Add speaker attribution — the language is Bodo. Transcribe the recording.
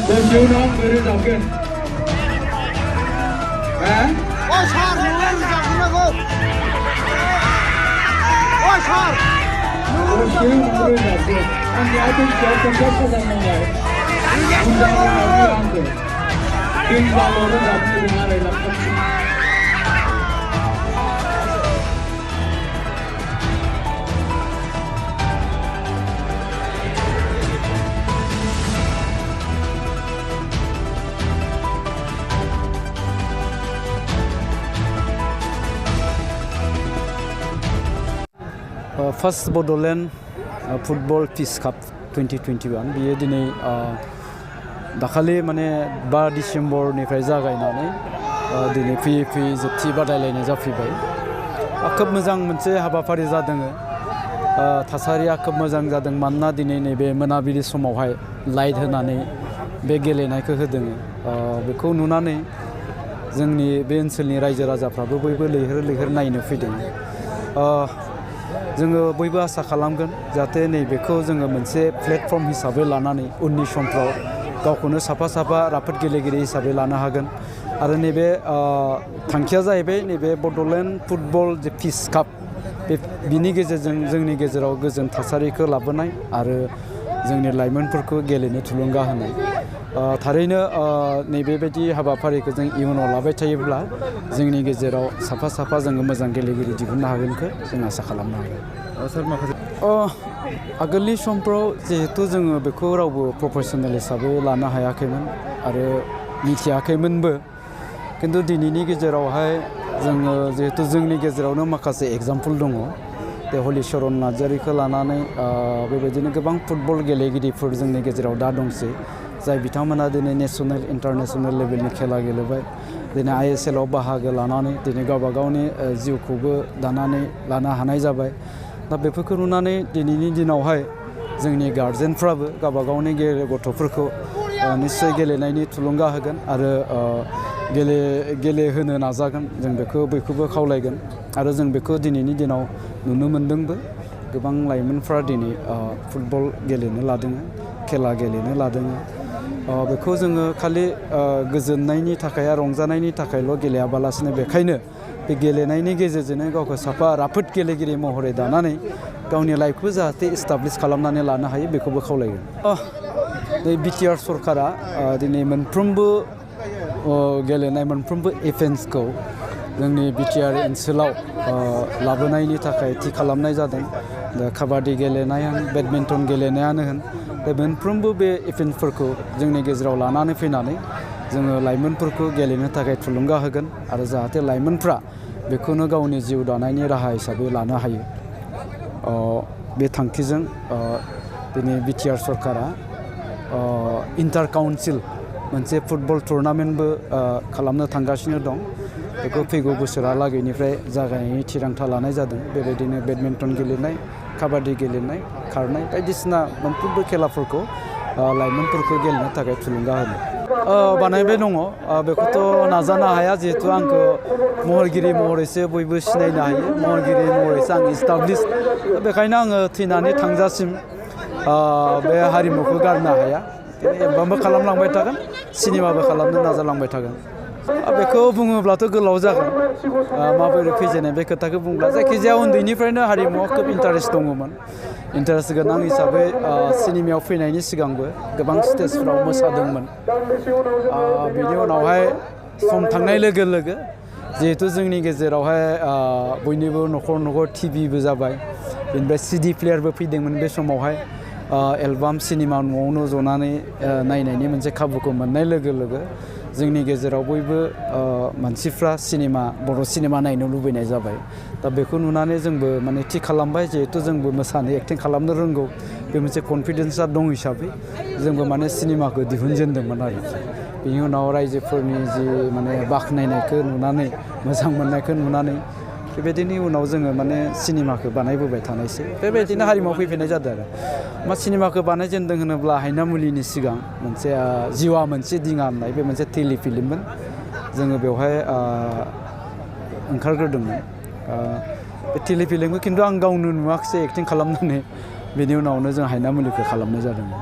Speaker 1: Tôi chiếu nó người đi dọc kia. Hả?
Speaker 2: Ôi sao nó dọc nó cô. Ôi sao.
Speaker 1: Tôi chiếu nó đi dọc kia. Anh nhớ tôi chiếu con gấp có ra ngoài này. Không ra ngoài đi ăn được. Kinh vào nó dọc như thế này là không.
Speaker 3: First Bodoland Football Peace Cup 2021 बियो दिनै दाखालि माने 5 डिसेम्बरनिफ्राय जागायनानै दिनै फैयै फैयै जोबथि बादायलायनाय जाफैबाय खोब मोजां मोनसे हाबाफारि जादों थासारिया खोब मोजां जादों मानोना दिनै नैबे मोनाबिलि समावहाय लाइट होनानै बे गेलेनायखौ होदों बेखौ नुनानै जोंनि बे ओनसोलनि रायजो राजाफ्राबो बयबो लैहोर लैहोर नायनो फैदों जोङो बयबो आसा खालामगोन जाहाथे नैबेखौ जोङो मोनसे प्लेटफर्म हिसाबै लानानै उननि समफ्राव गावखौनो साफा साफा राफोद गेलेगिरि हिसाबै लानो हागोन आरो नैबे थांखिया जाहैबाय नैबे बड'लेण्ड फुटबल जे पिस काप बिनि गेजेरजों जोंनि गेजेराव गोजोन थासारिखौ लाबोनाय आरो जोंनि लाइमोनफोरखौ गेलेनो थुलुंगा होनाय थारैनो नैबेबायदि हाबाफारिखौ जों इयुनाव लाबाय थायोब्ला जोंनि गेजेराव साफा साफा जोङो मोजां गेलेगिरि दिहुननो हागोनखौ जों आसा खालामनो हागोन सार माखासे आगोलनि समफ्राव जिहेतु जोङो बेखौ रावबो प्रफेसनेल हिसाबै लानो हायाखैमोन आरो मिथियाखैमोनबो खिन्थु दिनैनि गेजेरावहाय जोङो जिहेतु जोंनि गेजेरावनो माखासे एग्जाम्पल दङ बे हलिचरन नार्जारिखौ लानानै बेबायदिनो गोबां फुटबल गेलेगिरिफोर जोंनि गेजेराव दा दंसै जाय बिथांमोना दिनै नेशनेल इन्टारनेशनेल लेभेलनि खेला गेलेबाय दिनै ISL आव बाहागो लानानै दिनै गावबा गावनि जिउखौबो दानानै लानो हानाय जाबाय दा बेफोरखौ नुनानै दिनैनि दिनावहाय जोंनि गार्जेनफ्राबो गावबा गावनि गथ'फोरखौ निश्चय गेलेनायनि थुलुंगा होगोन आरो गेलेहोनो नाजागोन जों बेखौ बयखौबो खावलायगोन आरो जों बेखौ दिनैनि दिनाव नुनो मोनदोंबो गोबां लाइमोनफ्रा दिनै फुटबल गेलेनो लादों खेला गेलेनो लादों बेखौ जोङो खालि गोजोननायनि थाखाय रंजानायनि थाखायल' गेलेयाबालासिनो बेखायनो बे गेलेनायनि गेजेरजोंनो गावखौ साफा राफोद गेलेगिरि महरै दानानै गावनि लाइफखौ जाहाथे एस्टाब्लिश खालामनानै लानो हायो बेखौबो खावलायगोन बे BTR सरकारा दिनै मोनफ्रोमबो गेलेनाय मोनफ्रोमबो इभेन्ट्सखौ जोंनि BTR ओनसोलाव लाबोनायनि थाखाय थि खालामनाय जादों काबादि गेलेनाय होन बेडमिन्टन गेलेनायानो होन बे मोनफ्रोमबो बे इभेन्टफोरखौ जोंनि गेजेराव लानानै फैनानै जोङो लाइमोनफोरखौ गेलेनो थाखाय थुलुंगा होगोन आरो जाहाथे लाइमोनफ्रा बेखौनो गावनि जिउ दानायनि राहा हिसाबै लानो हायो बे थांखिजों दिनै BTR सरकारा इन्टार काउन्सिल मोनसे फुटबल टुर्नामेन्टबो खालामनो थांगासिनो दं बेखौ फैगौ बोसोरालागैनिफ्राय जागायनायनि थिरांथा लानाय जादों बेबायदिनो बेडमिन्टन गेलेनाय काबादि गेलेनाय खारनाय बायदिसिना मोनफ्रोमबो खेलाफोरखौ लाइमोनफोरखौ गेलेनो थाखाय थुलुंगा होनो बानायबाय दङ बेखौथ' नाजानो हाया जिहेतु आंखौ महरगिरि महरैसो बयबो सिनायनो हायो महरगिरि महरैसो आं इस्टाब्लिश बेखायनो आङो थैनानै थांजासिम बे हारिमुखौ गारनो हाया एलबामबो खालामलांबाय थागोन सिनेमाबो खालामनो नाजालांबाय थागोन बेखौ बुङोब्लाथ' गोलाव जागोन माबोरै फैजेननाय बे खोथाखौ बुंब्ला जायखिजाया उन्दैनिफ्रायनो हारिमुआव खोब इन्टारेस्ट दङमोन इन्टारेस्ट गोनां हिसाबै सिनेमायाव फैनायनि सिगांबो गोबां स्टेजफ्राव मोसादोंमोन बिनि उनावहाय सम थांनाय लोगो लोगो जिहेतु जोंनि गेजेरावहाय बयनिबो न'खर टिभिबो जाबाय बेनिफ्राय CD प्लेयारबो फैदोंमोन बे समावहाय एलबाम सिनेमा न'आवनो जनानै नायनायनि मोनसे खाबुखौ मोननाय लोगो लोगो जोंनि गेजेराव बयबो मानसिफ्रा बर' सिनेमा नायनो लुबैनाय जाबाय दा बेखौ नुनानै जोंबो माने थि खालामबाय जिहेतु जोंबो मोसानो एक्टिं खालामनो रोंगौ बे मोनसे कनफिडेन्सआ दं हिसाबै जोंबो माने सिनेमाखौ दिहुनजेनदोंमोन आरो बेनि उनाव रायजोफोरनि जि माने बाख्नायनायखौ नुनानै मोजां मोननायखौ नुनानै बेबायदिनि उनाव जोङो माने सिनेमाखौ बानायबोबाय थानायसै बेबायदिनो हारिमुआव फैफिननाय जादों आरो मा सिनेमाखौ बानायजेनदों होनोब्ला हायनामुलिनि सिगां मोनसे जिउआ मोनसे दिङा होननाय बे मोनसे टेलिफिल्ममोन जोङो बेवहाय ओंखारग्रोदोंमोन बे टेलिफिल्मखौ खिन्थु आं गावनो नुवाखिसै एक्टिं खालामनानै बेनि उनावनो जों हायनामुलिखौ खालामनाय जादोंमोन